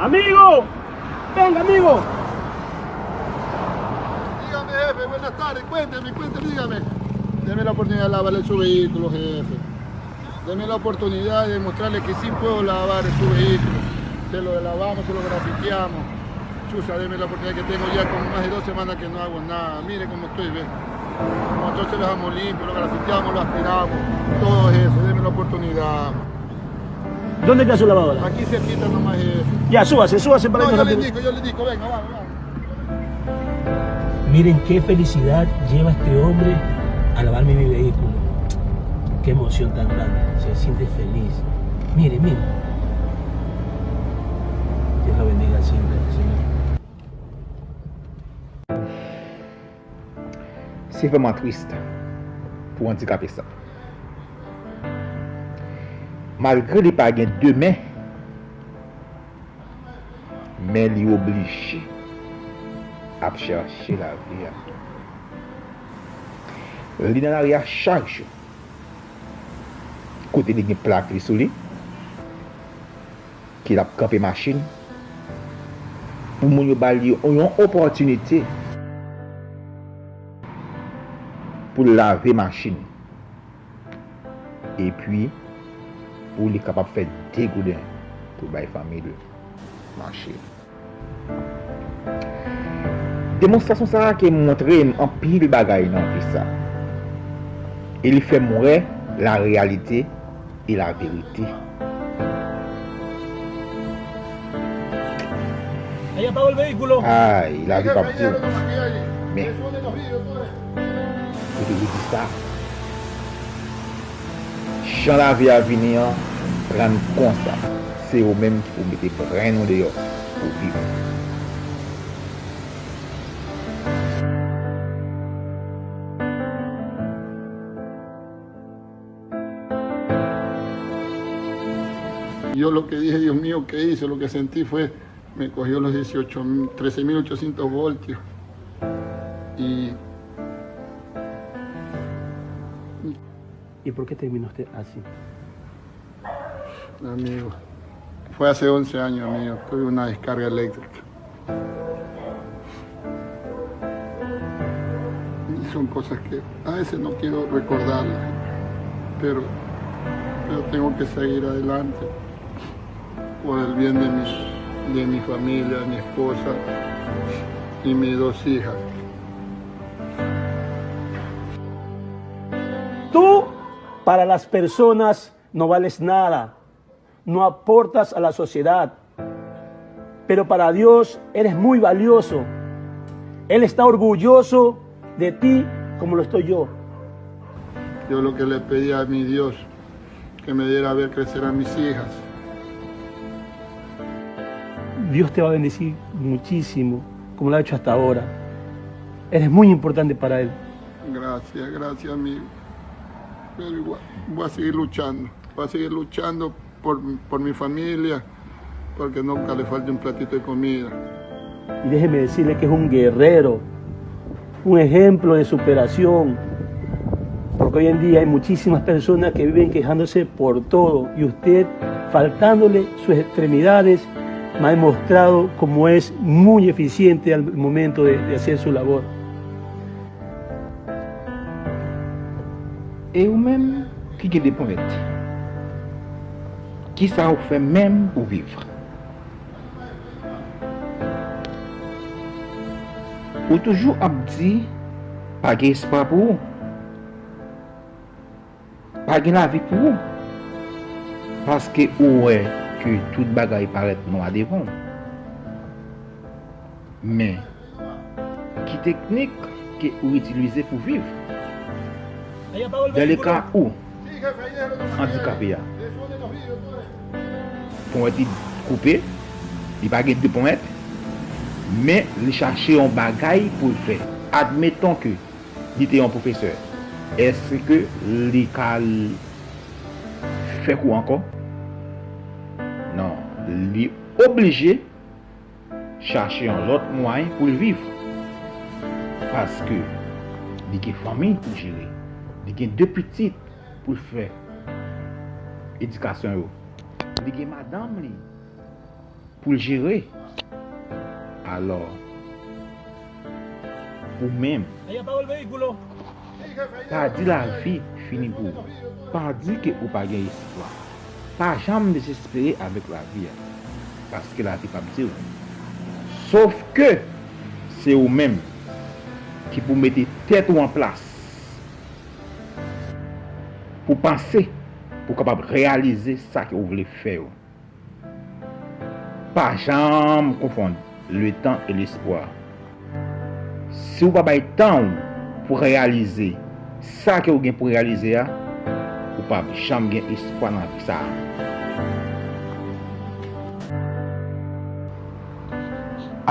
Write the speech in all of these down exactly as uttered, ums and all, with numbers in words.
Amigo, venga, amigo. Dígame, jefe, buenas tardes, cuénteme, cuénteme, dígame. Deme la oportunidad de lavarle su vehículo, jefe. Deme la oportunidad de mostrarle que sí puedo lavar su vehículo. Se lo lavamos, se lo grafiteamos. Chusa, deme la oportunidad que tengo ya como más de dos semanas que no hago nada. Mire cómo estoy, ve. Nosotros se lo dejamos limpio, lo grafiteamos, lo aspiramos, todo eso, deme la oportunidad. ¿Dónde está su lavadora? Aquí cerquita nomás es. Ya, súbase, súbase para que no, yo le indico, yo le indico, venga, vamos, vamos. Miren qué felicidad lleva este hombre a lavarme mi vehículo. Qué emoción tan grande. Se siente feliz. Mire, mire. Dios lo bendiga siempre, Señor. Se vrèman tris pou andikape sa. Malgre li pa gen de men, men li oblije ap chache lavi a. Li nan lari a chak jou. Kote li gen plak li sou li, ke l ap kanpe machin, pou moun yo ba li yon, yon opòtinite pou l lave machin, epi pou li kapab fè de gouden pou l bay fanmi l manje. Demonstrasyon sa a ke montre m anpil bagay nan vi sa. E li fè m wè la réalité et la vérité. Ay, lavi p ap di w. Men, kote li di sa, jan lavi a vini an, pran konsa. Se ou menm ki pou mete grenn ou deyò pou viv. Yo lo que dije, Dios mío, ¿qué hice? Lo que sentí fue, me cogió los dieciocho, trece mil ochocientos voltios. Y ¿Y por qué terminó usted así? Amigo, fue hace once años, amigo, tuve una descarga eléctrica. Y son cosas que a veces no quiero recordarlas, pero, pero tengo que seguir adelante por el bien de mi, de mi familia, de mi esposa y mis dos hijas. Tú, para las personas, no vales nada, no aportas a la sociedad, pero para Dios eres muy valioso. Él está orgulloso de ti como lo estoy yo. Yo lo que le pedí a mi Dios, que me diera ver crecer a mis hijas. Dios te va a bendecir muchísimo, como lo ha hecho hasta ahora. Eres muy importante para Él. Gracias, gracias, amigo. Pero igual, voy a seguir luchando. Voy a seguir luchando por, por mi familia, porque nunca le falte un platito de comida. Y déjeme decirle que es un guerrero, un ejemplo de superación, porque hoy en día hay muchísimas personas que viven quejándose por todo, y usted, faltándole sus extremidades, me ha demostrado cómo es muy eficiente al momento de, de hacer su labor. E ou menm ki gen de ponyèt, kisa ou fè menm pou viv? Ou toujou ap di pa gen espwa pou ou, pa gen lavi pou ou, paske ou wè ke tout bagay parèt nwa devan w. Men, ki teknik ke ou itilize pou viv? Dan le ka ou andikape a, ponyèt li koupe, li pa gen de ponyèt, men li chache yon bagay pou l fè. Admeton ke li te yon pwofesè, èske li ka l fè kou ankò? Non, li oblije chache yon lòt mwayen pou l viv. Paske li gen fanmi pou l jere. Li gen de pitit pou l fè edikasyon yo. Li gen madanm li. pou l jere. Alò, ou menm, pa di lavi fini pou ou. Pa di ke ou pa gen espwa. Pa janm dezespere avèk lavi a, paske lavi p ap di w. Sof ke se ou menm ki pou mete tèt ou an plas pou panse, pou kapab reyalize sa ke ou vle fè yo. Pa janm konfonn le temps et l'espoir. Si w pa bay tan w pou reyalize sa ke w gen pou reyalize a, ou p ap janm gen espwa nan vi sa a.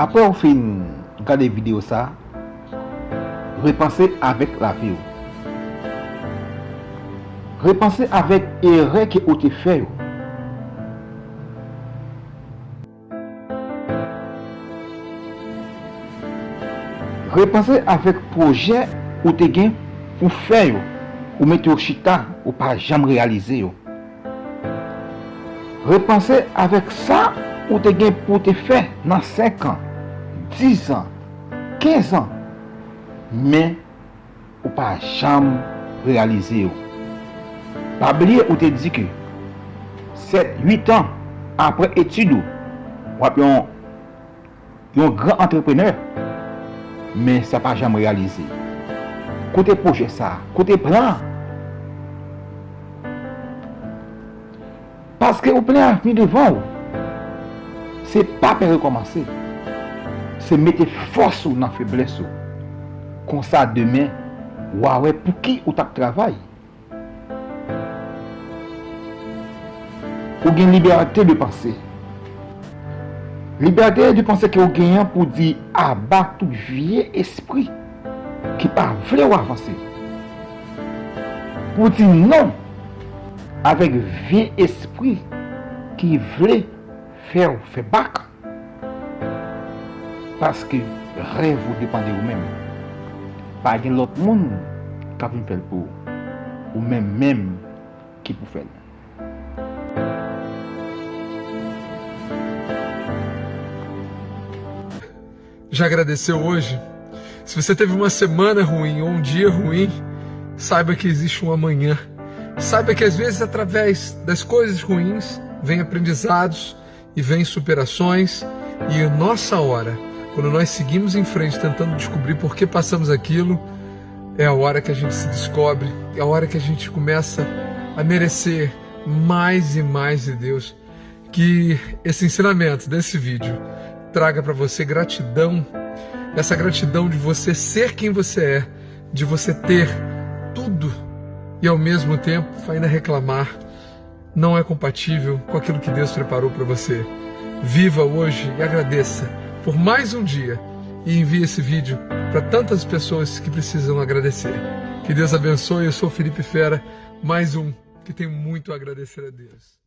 Apre w fin gade videyo sa a, repanse avèk lavi w. Repanse avèk erè ke ou te fè yo. Repanse avèk pwojè ou te gen pou fè yo, ou mete yo chita, ou pa janm reyalize yo. Repanse avèk sa ou te gen pou te fè nan senk an, diz an, kenz an, men ou pa janm reyalize yo. Pa bliye ou te di ke sèt, uit an apre etid ou, w ap yon, yon gran antreprenè, men sa pa janm reyalize. Kote pwojè sa a? Kote plan an? Paske ou plen avni devan ou. Se pa pè rekòmanse. Se mete fòs ou nan feblès ou. Konsa demen, w a wè pou ki ou t ap travay. Ou gen libète de panse. Libète de panse ke ou genyen pou di aba tout vye espri ki pa vle w avanse. Pou di non avèk vye espri ki vle fè w fè bak. Paske rèv ou depann de ou menm. Pa gen lòt moun k ap vin fè l pou ou. Ou menm menm ki pou fè l. Já agradeceu hoje? Se você teve uma semana ruim ou um dia ruim, saiba que existe um amanhã. Saiba que às vezes através das coisas ruins vem aprendizados e vem superações. E a nossa hora, quando nós seguimos em frente tentando descobrir por que passamos aquilo, é a hora que a gente se descobre, é a hora que a gente começa a merecer mais e mais de Deus. Que esse ensinamento desse vídeo traga para você gratidão, essa gratidão de você ser quem você é, de você ter tudo e ao mesmo tempo ainda reclamar, não é compatível com aquilo que Deus preparou para você. Viva hoje e agradeça por mais um dia e envie esse vídeo para tantas pessoas que precisam agradecer. Que Deus abençoe. Eu sou Felipe Fera, mais um que tem muito a agradecer a Deus.